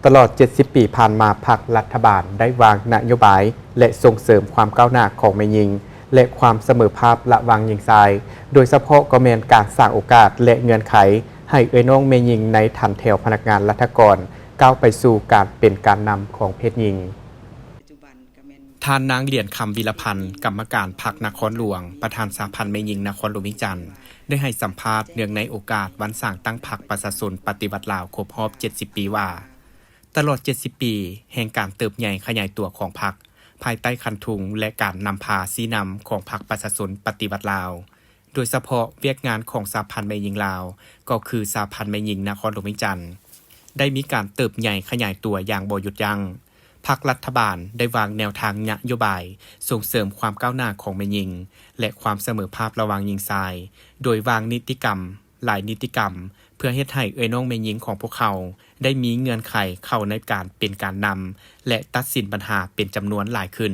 ຕະຫຼອດເຈັດສິບປີຜ່ານມາ, ພັກລັດຖະບານໄດ້ວາງນະໂຍບາຍ ແລະ ສົ່ງເສີມຄວາມກ້າວໜ້າຂອງແມ່ຍິງ ແລະ ຄວາມສະເໝີພາບລະຫວ່າງຍິງຊາຍ, ໂດຍສະເພາະກໍແມ່ນການສ້າງໂອກາດ ແລະ ເງື່ອນໄຂໃຫ້ເອື້ອຍນ້ອງແມ່ຍິງໃນຖັນແຖວພະນັກງານລັດຖະກອນ ກ້າວໄປສູ່ການເປັນການນຳຂອງເພດຍິງ. ທ່ານນາງ ຫຼຽນຄຳ ວິລະພັນ ກຳມະການພັກນະຄອນຫຼວງ, ປະທານສະຫະພັນແມ່ຍິງນະຄອນຫຼວງວຽງຈັນ ໄດ້ໃຫ້ສຳພາດເນື່ອງໃນໂອກາດວັນສ້າງຕັ້ງພັກປະຊາຊົນປະຕິວັດລາວຄົບຮອບເຈັດສິບປີວ່າ, ຕະຫຼອດເຈັດສິບປີແຫ່ງການເຕີບໃຫຍ່ຂະຫຍາຍຕົວຂອງພັກ, ພາຍໃຕ້ຄັນທຸງ ແລະ ການນຳພາຊີ້ນຳຂອງພັກປະຊາຊົນປະຕິວັດລາວ, ໂດຍສະເພາະວຽກງານຂອງສະຫະພັນແມ່ຍິງລາວ ກໍຄືສະຫະພັນແມ່ຍິງນະຄອນຫຼວງວຽງຈັນ ໄດ້ມີການເຕີບໃຫຍ່ຂະຫຍາຍຕົວຢ່າງບໍ່ຢຸດຢັ້ງ. ພັກລັດຖະບານໄດ້ວາງແນວທາງນະໂຍບາຍສົ່ງເສີມຄວາມກ້າວໜ້າຂອງແມ່ຍິງ ແລະ ຄວາມສະເໝີພາບລະຫວ່າງຍິງຊາຍ, ໂດຍວາງນິຕິກຳຫຼາຍນິຕິກຳ ເພື່ອເຮັດໃຫ້ເອື້ອຍນ້ອງແມ່ຍິງຂອງພວກເຮົາໄດ້ມີເງື່ອນໄຂເຂົ້າໃນການເປັນການນຳ ແລະ ຕັດສິນບັນຫາເປັນຈຳນວນຫຼາຍຂຶ້ນ.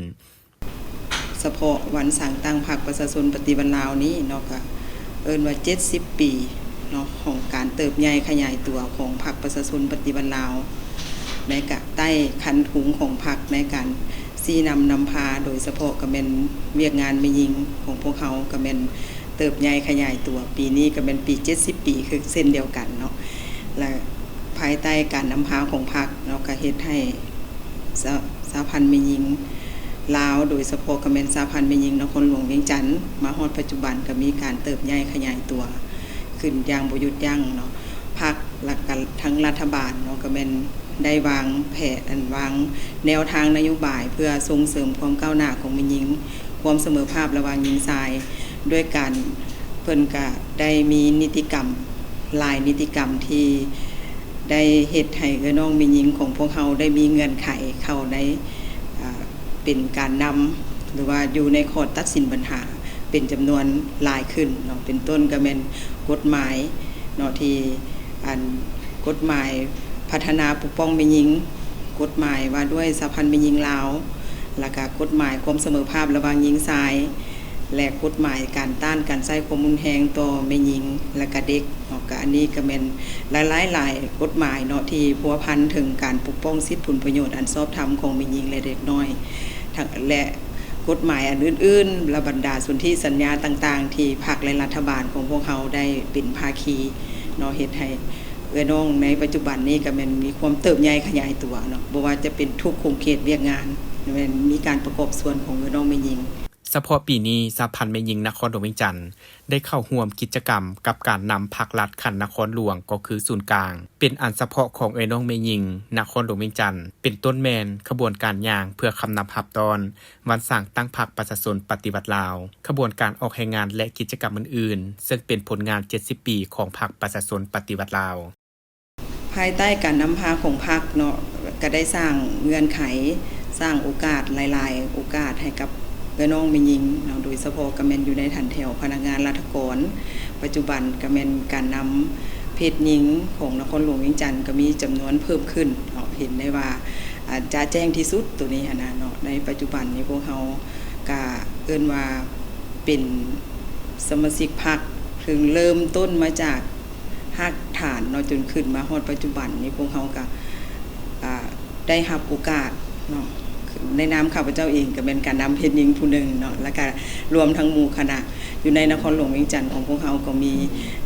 ສະເພາະວັນສ້າງຕັ້ງພັກປະຊາຊົນປະຕິວັດລາວນີ້ເນາະ ກະເອີ້ນວ່າເຈັດສິບປີເນາະ ຂອງການເຕີບໃຫຍ່ຂະຫຍາຍຕົວຂອງພັກປະຊາຊົນປະຕິວັດລາວ ໃນກະໃຕ້ຄັນທຸງຂອງພັກໃນການຊີ້ນຳນຳພາ, ໂດຍສະເພາະກະແມ່ນວຽກງານແມ່ຍິງຂອງພວກເຮົາກະແມ່ນເຕີບໃຫຍ່ຂະຫຍາຍຕົວ. ປີນີ້ກະແມ່ນປີເຈັດສິບປີຄືເຊັ່ນດຽວກັນເນາະ ແລະ ພາຍໃຕ້ການນຳພາຂອງພັກເນາະ ກະເຮັດໃຫ້ ສະ ສະຫະພັນແມ່ຍິງລາວ ໂດຍສະເພາະກະແມ່ນສະຫະພັນແມ່ຍິງນະຄອນຫຼວງວຽງຈັນ ມາຮອດປັດຈຸບັນກະມີການເຕີບໃຫຍ່ຂະຫຍາຍຕົວຂຶ້ນຢ່າງບໍ່ຢຸດຢັ້ງເນາະ. ພັກ ແລະ ກະທາງລັດຖະບານເນາະ ກະແມ່ນໄດ້ວາງແຜນ ອັນ ວາງແນວທາງນະໂຍບາຍເພື່ອສົ່ງເສີມຄວາມກ້າວໜ້າຂອງແມ່ຍິງ, ຄວາມສະເໝີພາບລະຫວ່າງຍິງຊາຍ ດ້ວຍການ ເພິ່ນກະໄດ້ມີນິຕິກຳ ຫຼາຍນິຕິກຳທີ່ໄດ້ເຮັດໃຫ້ເອື້ອຍນ້ອງແມ່ຍິງຂອງພວກເຮົາໄດ້ມີເງື່ອນໄຂເຂົ້າໃນ ອາ ເປັນການນຳ ຫຼືວ່າຢູ່ໃນຂໍ້ຕັດສິນບັນຫາເປັນຈຳນວນຫຼາຍຂຶ້ນເນາະ. ເປັນຕົ້ນກະແມ່ນກົດໝາຍເນາະ ທີ່ ອັນ ກົດໝາຍພັດທະນາປົກປ້ອງແມ່ຍິງ, ກົດໝາຍວ່າດ້ວຍສະຫະພັນແມ່ຍິງລາວ, ແລ້ວກະກົດໝາຍຄວາມສະເໝີພາບລະຫວ່າງຍິງຊາຍ ແລະ ກົດໝາຍການຕ້ານການໃຊ້ຄວາມຮຸນແຮງຕໍ່ແມ່ຍິງ ແລະ ກະເດັກເນາະ. ກະອັນນີ້ກະແມ່ນຫຼາຍໆ ຫຼາຍກົດໝາຍເນາະ ທີ່ພົວພັນເຖິງການປົກປ້ອງສິດຜົນປະໂຫຍດອັນຊອບທຳຂອງແມ່ຍິງ ແລະ ເດັກນ້ອຍ ທັງ ແລະ ກົດໝາຍອັນອື່ນໆ ແລະ ບັນດາສົນທິສັນຍາຕ່າງໆ ທີ່ພັກ ແລະ ລັດຖະບານຂອງພວກເຮົາໄດ້ເປັນພາຄີເນາະ ເຮັດໃຫ້ເອື້ອຍນ້ອງໃນປັດຈຸບັນນີ້ກະແມ່ນມີຄວາມເຕີບໃຫຍ່ຂະຫຍາຍຕົວເນາະ, ບໍ່ວ່າຈະເປັນທຸກຂົງເຂດວຽກງານ ແມ່ນມີການປະກອບສ່ວນຂອງເອື້ອຍນ້ອງແມ່ຍິງ. ສະເພາະປີນີ້ ສະຫະພັນແມ່ຍິງນະຄອນຫຼວງວຽງຈັນ ໄດ້ເຂົ້າຮ່ວມກິດຈະກຳກັບການນຳພັກລັດຂັ້ນນະຄອນຫຼວງ ກໍຄືສູນກາງ ເປັນອັນສະເພາະຂອງເອື້ອຍນ້ອງແມ່ຍິງນະຄອນຫຼວງວຽງຈັນ ເປັນຕົ້ນແມ່ນຂະບວນການຍ່າງເພື່ອຄຳນັບຮັບຕ້ອນວັນສ້າງຕັ້ງພັກປະຊາຊົນປະຕິວັດລາວ, ຂະບວນການອອກແຮງງານ ແລະ ກິດຈະກຳອື່ນໆ ເຊິ່ງເປັນຜົນງານເຈັດສິບປີຂອງພັກປະຊາຊົນປະຕິວັດລາວ. ພາຍໃຕ້ການນຳພາຂອງພັກເນາະ ກະໄດ້ສ້າງເງື່ອນໄຂ, ສ້າງໂອກາດຫຼາຍໆໂອກາດໃຫ້ກັບເອື້ອຍນ້ອງແມ່ຍິງເນາະ, ໂດຍສະເພາະກະແມ່ນຢູ່ໃນຖັນແຖວພະນັກງານລັດຖະກອນ. ປັດຈຸບັນກະແມ່ນການນຳເພດຍິງຂອງນະຄອນຫຼວງວຽງຈັນກະມີຈຳນວນເພີ່ມຂຶ້ນເນາະ, ເຫັນໄດ້ວ່າ ອາ ຈະແຈ້ງທີ່ສຸດໂຕນີ້ຫັ້ນນະເນາະ. ໃນປັດຈຸບັນນີ້ພວກເຮົາກະເອີ້ນວ່າເປັນສະມາຊິກພັກ ເຊິ່ງເລີ່ມຕົ້ນມາຈາກ ຮາກຖານເນາະ ຈົນຂຶ້ນມາຮອດປັດຈຸບັນນີ້ ພວກເຮົາກະ ອາ ໄດ້ຮັບໂອກາດເນາະ ໃນນາມຂ້າພະເຈົ້າເອງກະແມ່ນການນຳເພດຍິງຜູ້ໜຶ່ງເນາະ ແລ້ວກະລວມທັງໝູ່ຄະນະຢູ່ໃນນະຄອນຫຼວງວຽງຈັນຂອງພວກເຮົາ ກໍມີ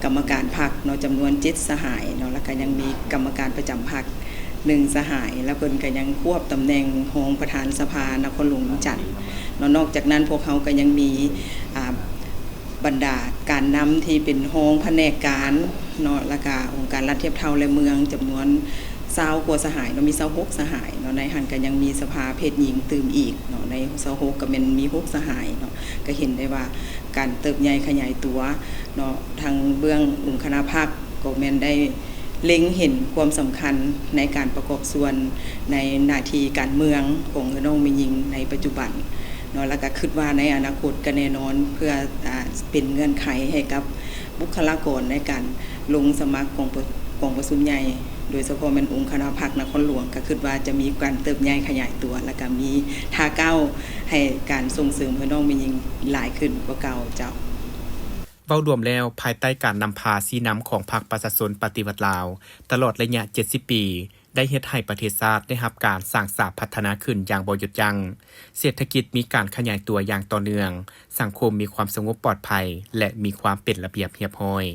ກຳມະການພັກເນາະ ຈຳນວນເຈັດສະຫາຍເນາະ ແລ້ວກະຍັງມີກຳມະການປະຈຳພັກໜຶ່ງສະຫາຍ ແລ້ວເພິ່ນກະຍັງຄວບຕຳແໜ່ງຮອງປະທານສະພານະຄອນຫຼວງວຽງຈັນເນາະ. ນອກຈາກນັ້ນພວກເຮົາກະຍັງມີ ອາ ບັນດາການນຳທີ່ເປັນຮອງພະແນກການເນາະ ແລ້ວກະອົງການລັດທຽບເທົ່າ ແລະ ເມືອງ ຈຳນວນຊາວກວ່າສະຫາຍເນາະ ມີຊາວຫົກສະຫາຍເນາະ. ໃນຫັ້ນກະຍັງມີສະພາເພດຍິງຕື່ມອີກເນາະ ໃນຊາວຫົກກະແມ່ນມີຫົກສະຫາຍເນາະ. ກະເຫັນໄດ້ວ່າການເຕີບໃຫຍ່ຂະຫຍາຍຕົວເນາະ ທາງເບື້ອງອົງຄະນະພັກກໍແມ່ນໄດ້ ເລັງເຫັນຄວາມສຳຄັນໃນການປະກອບສ່ວນໃນໜ້າທີ່ການເມືອງຂອງເອື້ອຍນ້ອງແມ່ຍິງໃນປັດຈຸບັນເນາະ ແລ້ວກະຄິດວ່າໃນອະນາຄົດກະແນ່ນອນ ເພື່ອ ອາ ເປັນເງື່ອນໄຂໃຫ້ກັບບຸກຄະລາກອນໃນການລົງສະໝັກກອງປະ ກອງປະຊຸມໃຫຍ່ ໂດຍສະເພາະແມ່ນອົງຄະນະພັກນະຄອນຫຼວງ ກະຄິດວ່າຈະມີການເຕີບໃຫຍ່ຂະຫຍາຍຕົວ ແລ້ວກະມີທ່າກ້າວໃຫ້ການສົ່ງເສີມເອື້ອຍນ້ອງແມ່ຍິງຫຼາຍຂຶ້ນກວ່າເກົ່າເຈົ້າ. ເວົ້າລວມແລ້ວ, ພາຍໃຕ້ການນຳພາຊີ້ນຳຂອງພັກປະຊາຊົນປະຕິວັດລາວ ຕະຫຼອດໄລຍະເຈັດສິບປີ, ໄດ້ເຮັດໃຫ້ປະເທດຊາດໄດ້ຮັບການສ້າງສາພັດທະນາຂຶ້ນຢ່າງບໍ່ຢຸດຢັ້ງ, ເສດຖະກິດມີການຂະຫຍາຍຕົວຢ່າງຕໍ່ເນື່ອງ, ສັງຄົມມີຄວາມສະຫງົບປອດໄພ ແລະ ມີຄວາມເປັນລະບຽບຮຽບຮ້ອຍ.